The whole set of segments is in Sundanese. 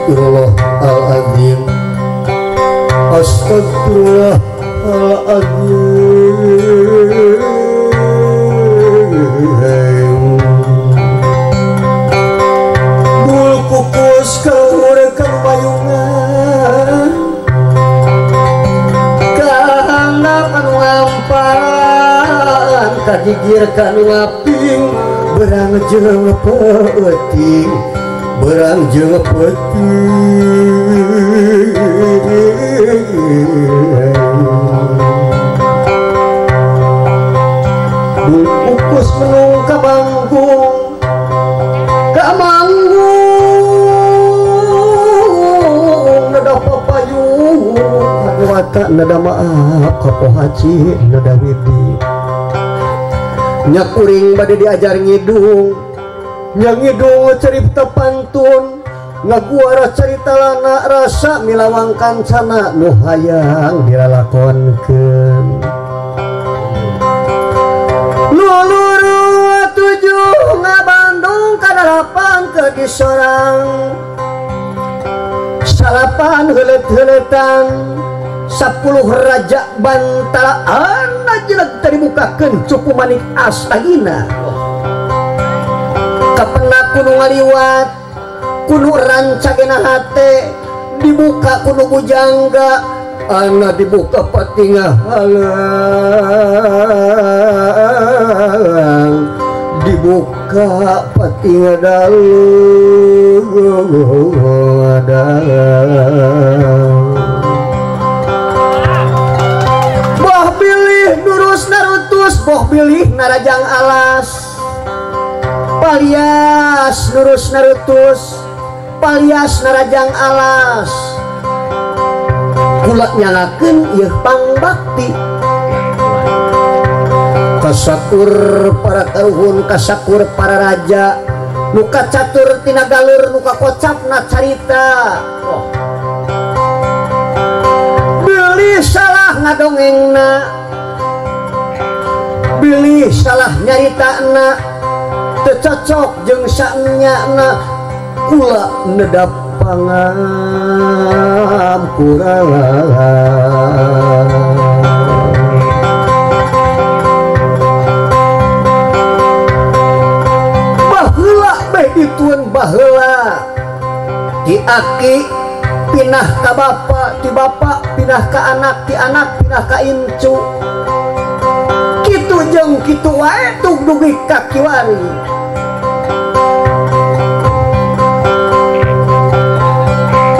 Astagfirullahaladzim, astagfirullahaladzim. Bul kukus kaluhur kamayungan, kahandap anu ngampan, kagigir kanu ngaping, berang jeung peuting, berang jeung peuting. Bul kukus menung ka manggung, ka manggung nada papayung, kakuwata nada maaf, kapohaci nada widi. Nyakuring bade diajar ngidung, nya ngidung cerita pantun, ngaguara cerita lana rasa milawang kancana nu hayang dilalakonkeun. Luluru tujuh ngabandung kadalapan ke disorang, salapan heuleut-heuleutan, 10 raja bantalaan jelek tadi bukakeun cupu manik astagina. Kapena kudu ngaliwat, kudu rancagena hate, dibuka kudu bujangga, ana dibuka patingah halang, dibuka patingah dalu dalang. Boh bilih nurus narutus, boh bilih narajang alas, palias nurus narutus, palias narajang alas. Kula nyalakeun ieu pangbakti, kasakur para karuhun, kasakur para raja, nu kacatur tina galur, nu kakocapna carita. Bilih salah ngadongengna, bilih salah nyaritana, teu cocok jeung saenyana, kula nedap pangampura. Baheula beh ditueun baheula, ti aki pinah ka bapa, ti bapa pinah ka anak, ti anak pinah ka incu. Kitu jeung kitu wae tug dugi ka kiwari.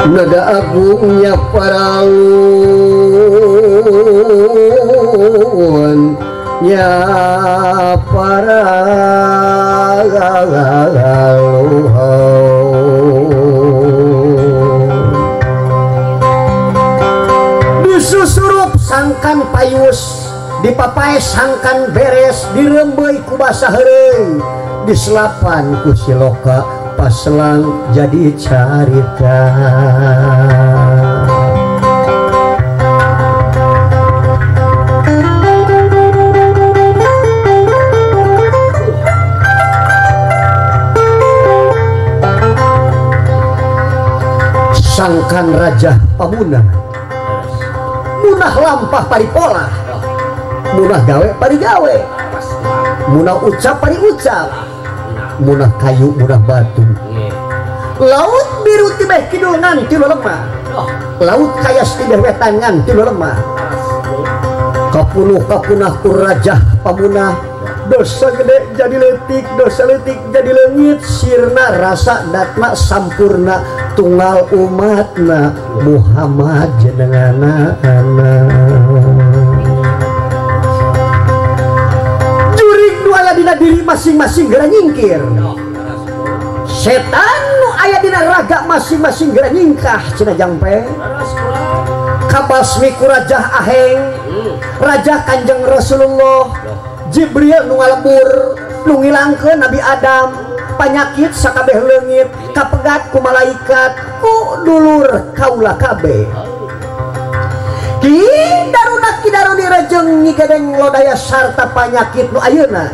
Nada agungnya paraun, nya para disusurup sangkan payus, dipapaes sangkan beres, dirembeuy ku basa heureuy, diselapan ku siloka paselang jadi carita. Sangkan Raja Pamunah, munah lampah paripola, munah gawe parigawe, munah ucap pari ucap, munah kayu munah batu. Laut biru tibeh kidul ngan tilu lemah, laut kayas tibeh wetan ngan tilu lemah. Kapunuh kapunah ku Raja Pamunah, dosa gede jadi letik, dosa letik jadi leungit, sirna rasa datna sampurna tunggal umatna Muhammad jenengana. Jurig nu aya dina diri masing-masing geura nyingkir, setan nu aya dina raga masing-masing geura nyingkah cenah jangpe. Kabasmi ku Raja Aheng, Raja Kanjeng Rasulullah, Jibril nu ngalebur nu ngilangkeun Nabi Adam, panyakit sakabeh leungit, kapegat ku malaikat ku dulur kaula kabeh. Ki daruna ki daruni rejeng nyi gedeng lodaya sarta panyakit nu ayeuna.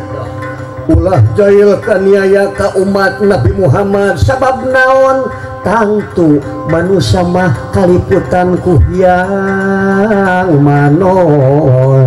Ulah jahil kaniaya ka umat Nabi Muhammad sabab naon tangtu manusia mah kaliputan ku hyang manon.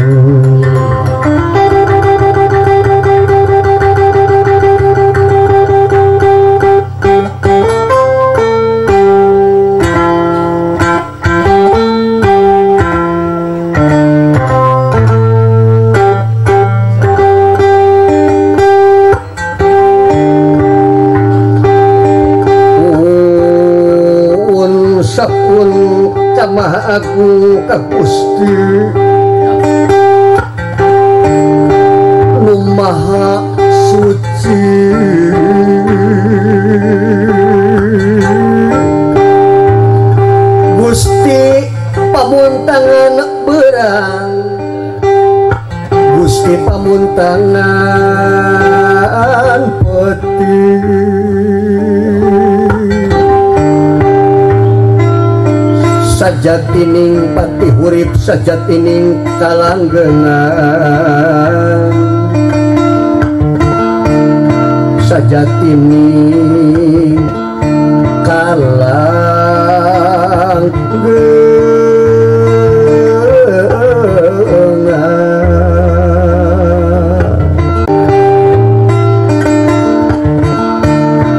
Maha Agung ka Gusti nu Maha Suci Gusti pamuntangan berang Gusti pamuntangan peti sajatining pati hurip sajatining kalanggengan sajatining kalanggengan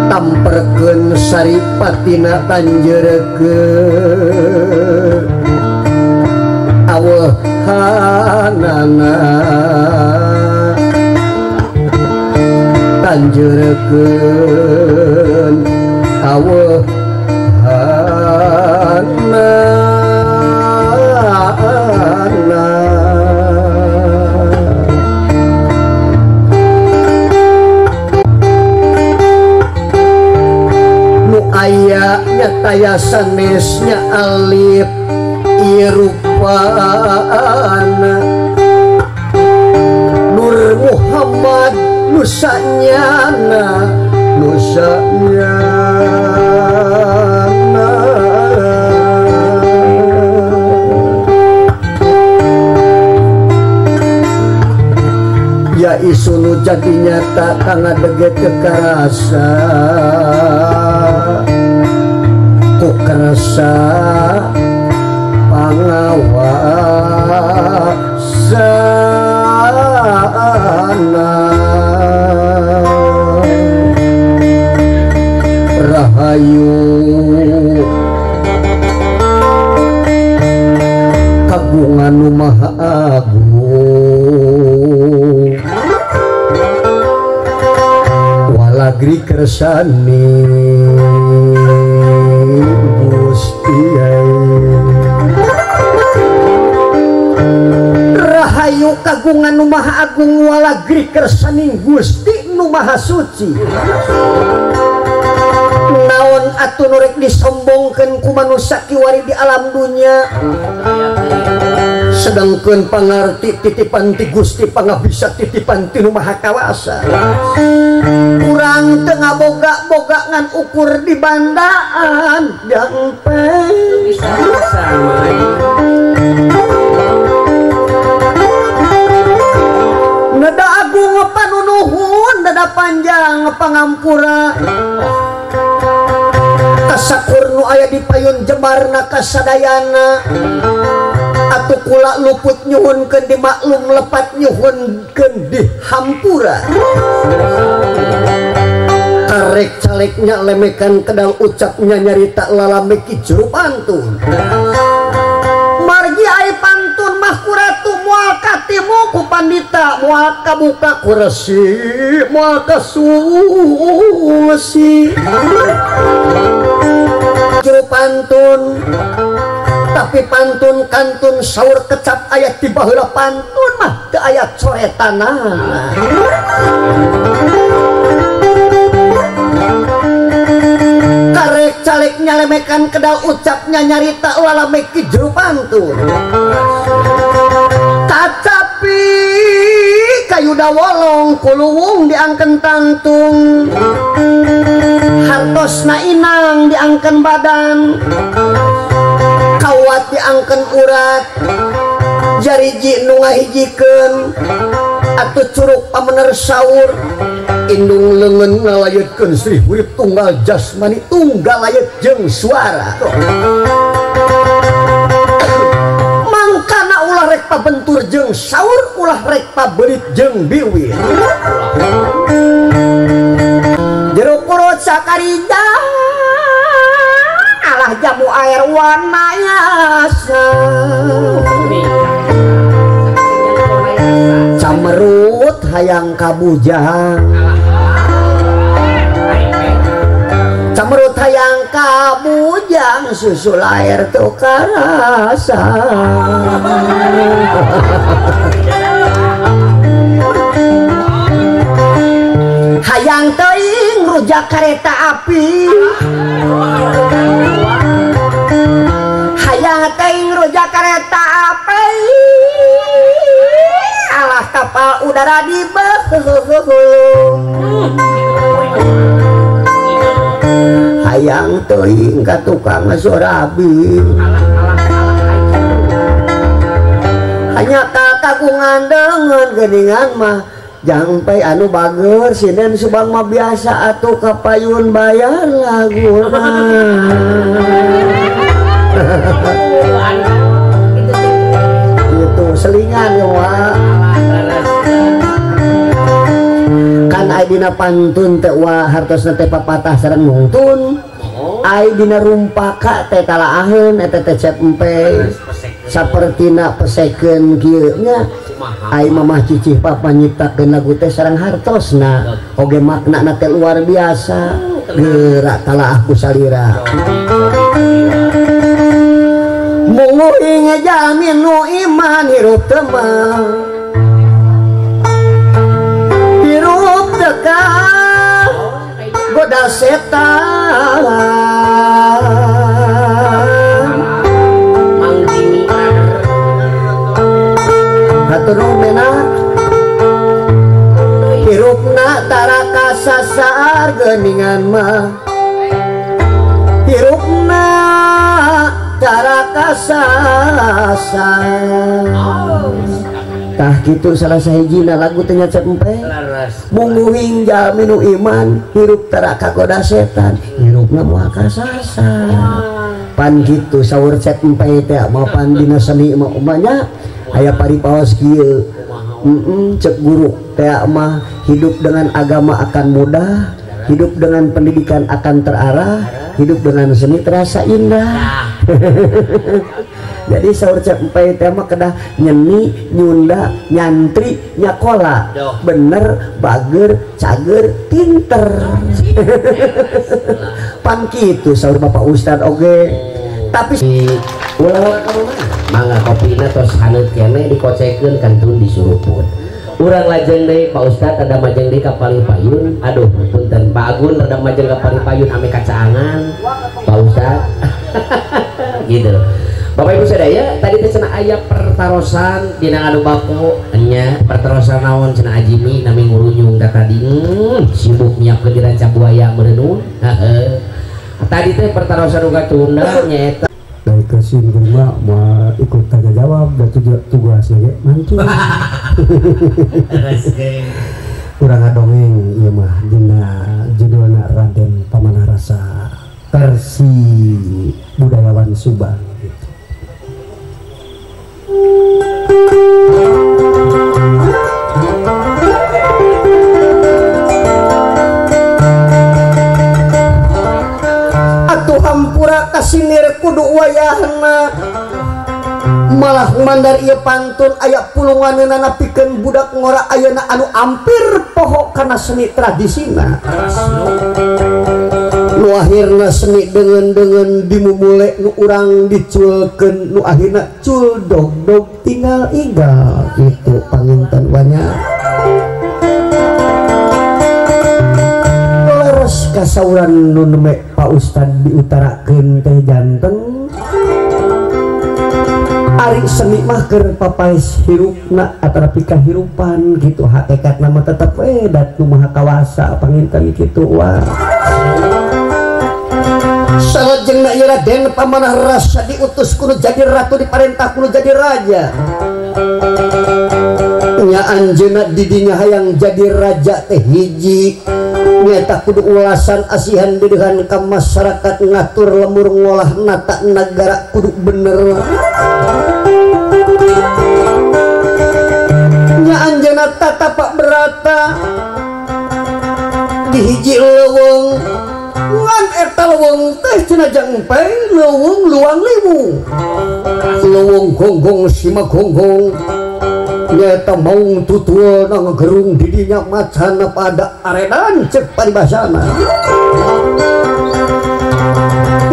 tamperkeun saripatina tanjeurekeun aweuhanana tanjeurekeun aweuhanana nu aya nyataya sanesnya alif irupana Nur Muhammad nusanyana nusanyana ya isunu jadi nyata kana dege teu karasa ku kerasa pangawasana rahayu kagungan nu Maha Agung walagri kersani Gusti. Rahayu kagungan nu Maha Agung walagri kersaning Gusti nu Maha Suci. Naon atuh nu rek disombongkeun ku manusia kiwari di alam dunya sedangkeun pangarti titipan ti Gusti pangabisa titipan ti nu Maha Kawasa. Urang teu ngaboga-boga ngan ukur di bandaan jampe neda agung panunuhun dada panjang pangampura kasakur nu aya di payun jebarna kasadayana atuh kula luput nyuhunkeun dimaklum lepat nyuhunkeun dihampura karek caleknya lemekan kedal ucapnya nyarita lalameki juru pantun margi ai pantun mah kuratu moal katimu ku pandita moal kabuka ku resi moal kasusi juru pantun tapi pantun kantun saur kecap ayat di baheula pantun mah teu aya coretanana karek calek nyalemekan kedal ucapnya nyarita lalameki juru pantun kacapi kayu dawolong kuluwung diangken tangtung hartosna inang diangken badan kawat diangken urat jariji nu ngahijikeun Atuh curug pamener saur indung leungeun ngalayetkeun Sri Hurip tunggal jasmani tunggal layet jeung suara. Mangkana ulah rek pabentur jeung saur ulah rek paberit jeung biwir. Jero perut sakarija alah jamu air wanayasa. Camerut hayang kabujang, camerut hayang kabujang susu air teu karasa. Hayang teuing rujak kareta api, hayang teuing rujak kareta api, alah kapal udara di beuh. Hayang teuing ka tukang sorabi, hanya ka kagungan deungeun geuningan mah jangpai anu bager sinden Subang mah biasa atuh kapayun bayar laguna. Gitu selingan ya wa. Kan ai dina pantun teh wa hartosna teh papatah sareng nungtun. Ai dina rumpaka teh talaaheun eta teh cep empe. Sapertina pesekeun kieu nya. Ai mamah cicih papa nyiptakeun lagu teh sareng hartosna oge maknana teh luar biasa gerak talaah ku salira. Munguing jamin nu iman hirup teu mah hirup teu ka goda setan. Hirupna tara kasasar geuningan mah, hirupna tara kasasar. Tah kitu salah sahijina lagu teh nya cep empe. Munguing jalmi nu iman hirup tara kagoda setan, hirupna moal kasasar. Pan kitu saur cep empe teh mah pan dina seni mah umanya aya paripaos kieu. Cek guru teh mah hidup dengan agama akan mudah, hidup dengan pendidikan akan terarah, hidup dengan seni terasa indah. Jadi saur cep empe teh mah kedah nyeni, nyunda, nyantri, nyakola, bener, bager, cager, pinter. Pan kitu saur Bapak Ustad oge. Tapi ulah kamu mana? Mangga kopina tos haneut keneh dikocekeun kantun disuruput. Urang lajeng deui Pak Ustad ada majeng deui ka palih payun. Aduh punten Pak Agun rada majeng ka palih payun ame kacaangan Pak Ustad. Gitu. Bapak Ibu sadaya tadi teh cenah aya pertarosan dina anu bako nya pertarosan naon cenah Ajimi nami ngurunyung da tadi sibuk nyiapkeun di Ranca Buaya meureun. Heeh. Tadi teh pertarosan uga tunda nyaeta dari kesin rumah mau ikut tanya jawab dan tugas lagi mantu. Urang ngadongeng ieu mah dina judulna Raden Pamanah Rasa versi budayawan Subang gitu. Atuh hampura kasinir kudu wayahna malah mandar ieu pantun aya pulunganeunana pikeun budak ngora ayeuna anu ampir poho kana seni tradisina. Nu akhirna seni deungeun-deungeun dimumule nu urang diculkeun nu akhirna cul dog-dog tinggal igal kitu panginten banyak. Leres kasauran nu neme Pak Ustad diutarakeun teh janten ari seni mah keur papaes hirupna atanapi kahirupan gitu hakikatna mah tetep we dat nu maha kawasa panginten kitu wah. Salajengna ieu Raden Pamanah Rasa diutus kudu jadi ratu diparentah kudu jadi raja. Nya anjeunna didinya hayang jadi raja teh hiji nyata kudu ulasan asihan dedehan ka masyarakat ngatur lemur ngolah nata nagara kudu bener. Nya anjeunna tatapak berata di hiji leuweung ngan eta leuweung teh cenah jangpe leuweung luang liwu leuweung gonggong sima gonggong nyata maung tutul na ngagerung didinya macana pada aredan cek paribasana.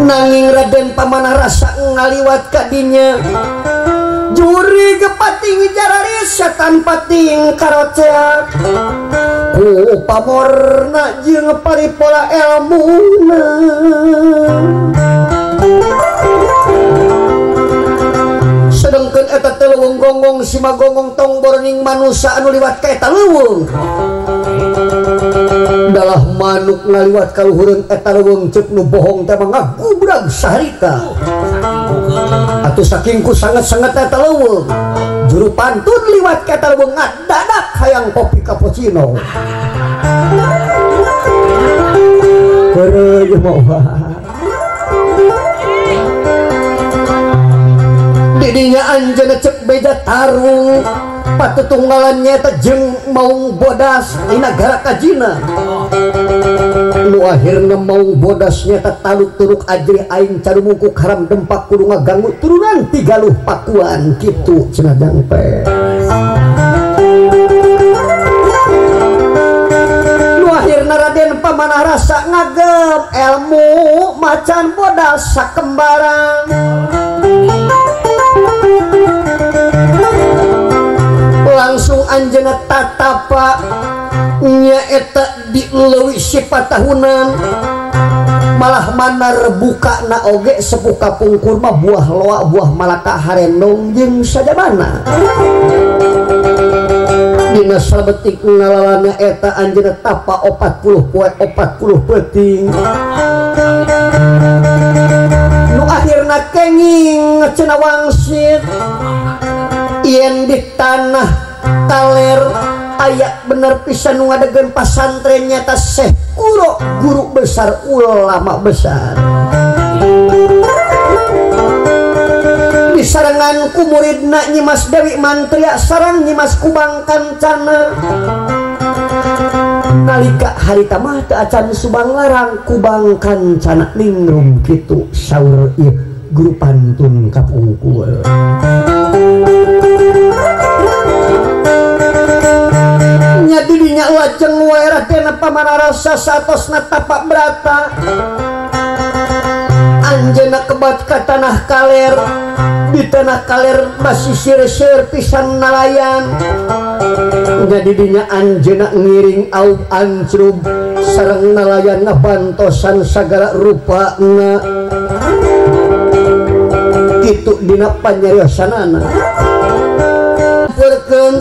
Nanging Raden Pamanah Rasa ngaliwat kadinya juri gepating jararis setan pating karoceak ku pamorna jeung paripola elmuna. Sedengkeun eta teh leuweung gonggong sima gonggong tong boroning manusa anu liwat ka eta leuweung. Dalah manuk ngaliwat ka luhureun eta leuweung ceuk nu bohong teh mah ngagubrag saharita. Atuh saking ku sanget-sanget eta leuweung juru pantun liwat ka eta leuweung ngadadak hayang kopi cappuccino. Heureuy mah. Didinya anjeunna cek beja tarung patutunggalan nyata jeung maung bodas di nagara kajina. Nu akhirna maung bodas nyata taluk turuk ajrih aing carumungkuk haram dempak kudu ngaganggu turunan tigaluh pakuan kitu cenah jangpe. Nu akhirna Raden Pamanah Rasa ngagem ilmu macan bodas sakembaran. Langsung anjeunna tatapa nyaeta di leuwi sipatahunan malah manar buka na oge sepuh kapungkur mah buah loa buah malaka harendong jeung sajabana. Dina sabetik ngalalana eta anjeunna tapa 40 poe 40 peuting nu akhirna kenging cenah wangsit yen di tanah kaler aya bener pisan nu ngadegeun pasantren nyata Syekh Kuro guru besar ulama besar disarengan ku muridna Nyimas Dewi Mantria sareng Nyimas Kubang Kancana. Nalika harita mah teu acan Subang Larang Kubang Kancana ningrum kitu saur ieu guru pantun kapungkur. Nya didinya lajeng wae Raden Pamanah Rasa satosna tapak brata anjeunna kebat ka tanah kaler di tanah kaler masih seur-seur pisan nalayan. Nya didinya anjeunna ngiring aub ancrub sareng nalayan ngabantosan sagala rupana kitu dina panyariosanana. Purkeun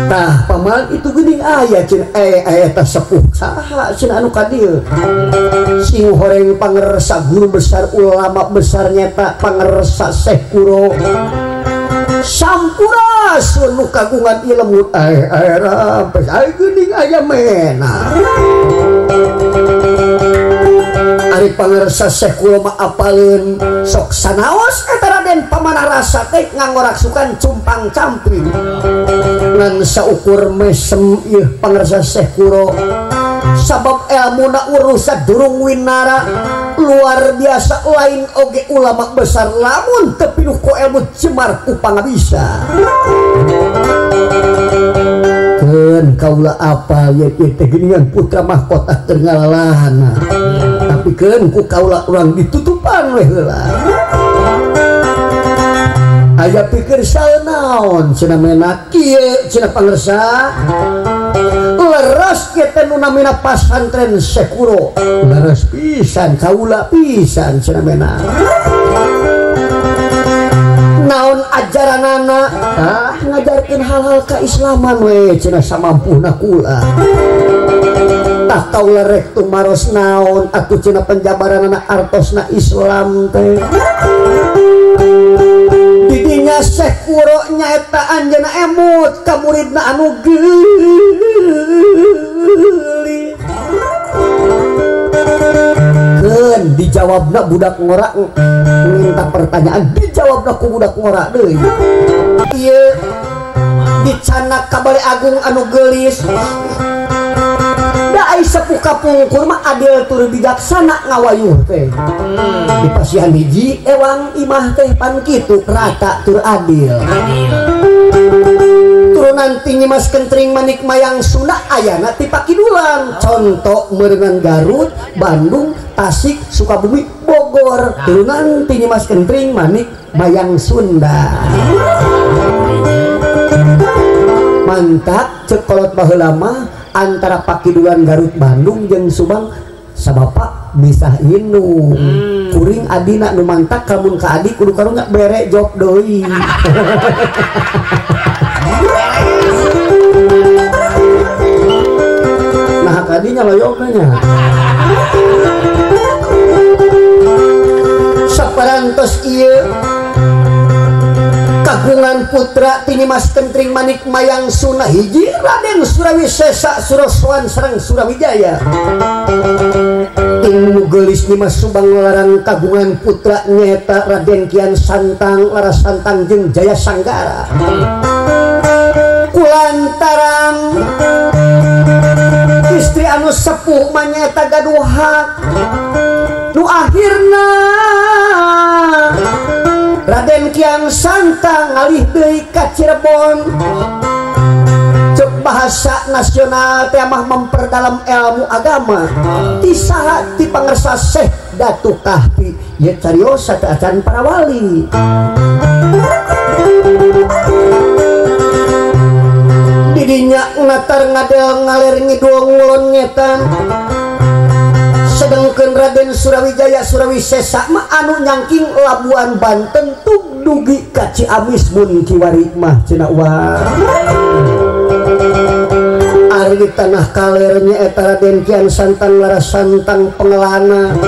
tah paman itu geuning aya cenah eta sepuh saha cenah anu ka dieu sing horeng pangersa guru besar ulama besar nyata pangersa Syekh Kuro sampurasun nu kagungan ilmu rampes ai geuning aya mena. Ari pangersa Syekh Kuro mah apaleun sok sanaos eta Raden Pamanah Rasa teh ngangoraksukan cumpang camping ngan saukur mesem ieu pangersa Syekh Kuro sabab elmuna urusan durung winara luar biasa lain oge ulama besar lamun teu pinuh ku ilmu jemar ku pangabisa. Keun kaula apal ieu teh geuningan putra mahkota keur ngalalahana tapi keun ku kaula urang ditutupan we heula. Aya pikir sae naon cenah mena kieu cenah pangersa leres kieu teh nu namina pasantren Syekh Kuro leres pisan kaula pisan cenah mena. Naon ajaranana tah ngajarkeun hal-hal keislaman we cenah samampuhna kula. Tah kaula rek tumaros naon atuh cenah penjabaranana artosna Islam teh. Didinya Syekh Kuro nyaeta anjeunna emut ka muridna anu geulis. Keun dijawabna budak ngora minta pertanyaan dijawabna ku budak ngora deui. Ieu dicanak ka Bale Agung anu geulis. Da ai sepuh kapungkur mah adil tur bijaksana ngawayuh teh. Di pasihan hiji ewang imah teh pan kitu rata tur adil. Turunan ti Nyimas Kentring Manik Mayang Sunda ayana ti Pakidulan. Contoh meureungan Garut, Bandung, Tasik, Sukabumi, Bogor. Turunan ti Nyimas Kentring Manik Mayang Sunda. Mantap cek kolot baheula mah antara Pakidulan Garut Bandung jeung Subang sabapak misah indung. Kuring adina nu mantak kamun ka adi kudu karunya bere job deui. Nah kadinya loyogna nya. Saparantos ieu kagungan putra ti Nyimas Kentring Manik Mayang Sunda hiji Raden Surawisesa Suraswan sareng Surawijaya. Ting nu geulis Nyimas Subang Larang kagungan putra nyaeta Raden Kian Santang Lara Santang jeung Jaya Sanggara. Kulantaran istri anu sepuh mah nyaeta gaduh hak nu akhirna Raden Kian Santang ngalih deui ka Cirebon. Cek bahasa nasional teh mah memperdalam ilmu agama. Ti saha ti pangersa Syekh Datu Kahfi ye cariosa teh acan para wali. Didinya ngatar ngadel ngaler ngidul ngulon ngetan. Sedengkeun Raden Surawijaya Surawisesa mah anu nyangking Labuan Banten tug dugi ka Ciamis mun kiwari mah cenah wah. Ari di tanah kaler nyaeta Raden Kian Santang Lara Santang pengelana.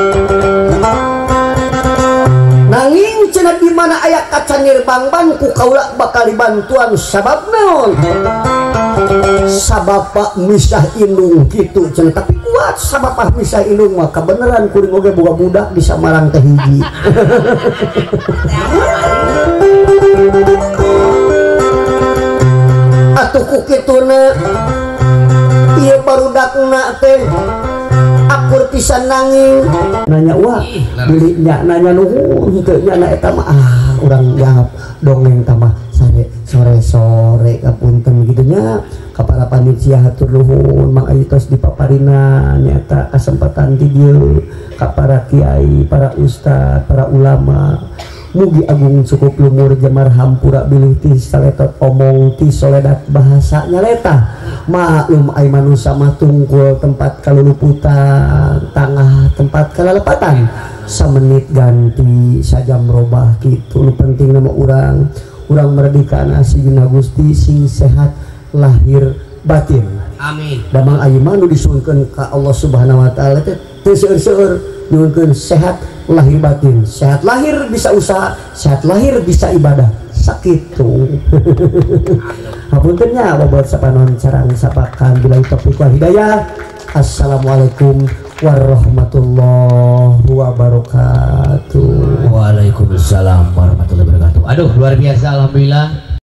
Nanging cenah di mana aya kacanir bangban ku kaula bakal dibantuan sabab naon? Sabapa misah indung kitu cenah tapi kuat sabapa misah indung mah kabeneran kuring oge boga budak bisa marang teh hiji. Atuh ku kituna ieu barudakna teh akur pisan nanging nanya wah beli nya nanya nuhun teu nya na eta mah ah urang jawab dongeng tah mah sare sore-sore kapunten kitu nya ka para panitia hatur nuhun Mang Ayi tos dipaparina nyata kesempatan di dieu ka para kiai, para ustad, para ulama. Mugi agung cukup lumur jemar hampura bilih ti saletot omong ti soledat bahasa nyaleta. Maklum ai manusa mah tungkul tempat kaluluputan, tangah tempat kalalepatan. Samenit ganti sajam robah kitu. Nu penting nama urang, urang merdeka asigina Gusti sing sehat lahir batin. Amin. Damang ayeuna mah nu disuhunkeun ka Allah Subhanahu wa taala teh teu seueur-seueur nyuhunkeun sehat lahir batin. Sehat lahir bisa usaha, sehat lahir bisa ibadah. Sakitu. Hapunten nya babat sapanon sarang sapakan billahi taufiq wal hidayah. Assalamualaikum warahmatullahi wabarakatuh. Waalaikumsalam warahmatullahi wabarakatuh. Aduh luar biasa alhamdulillah.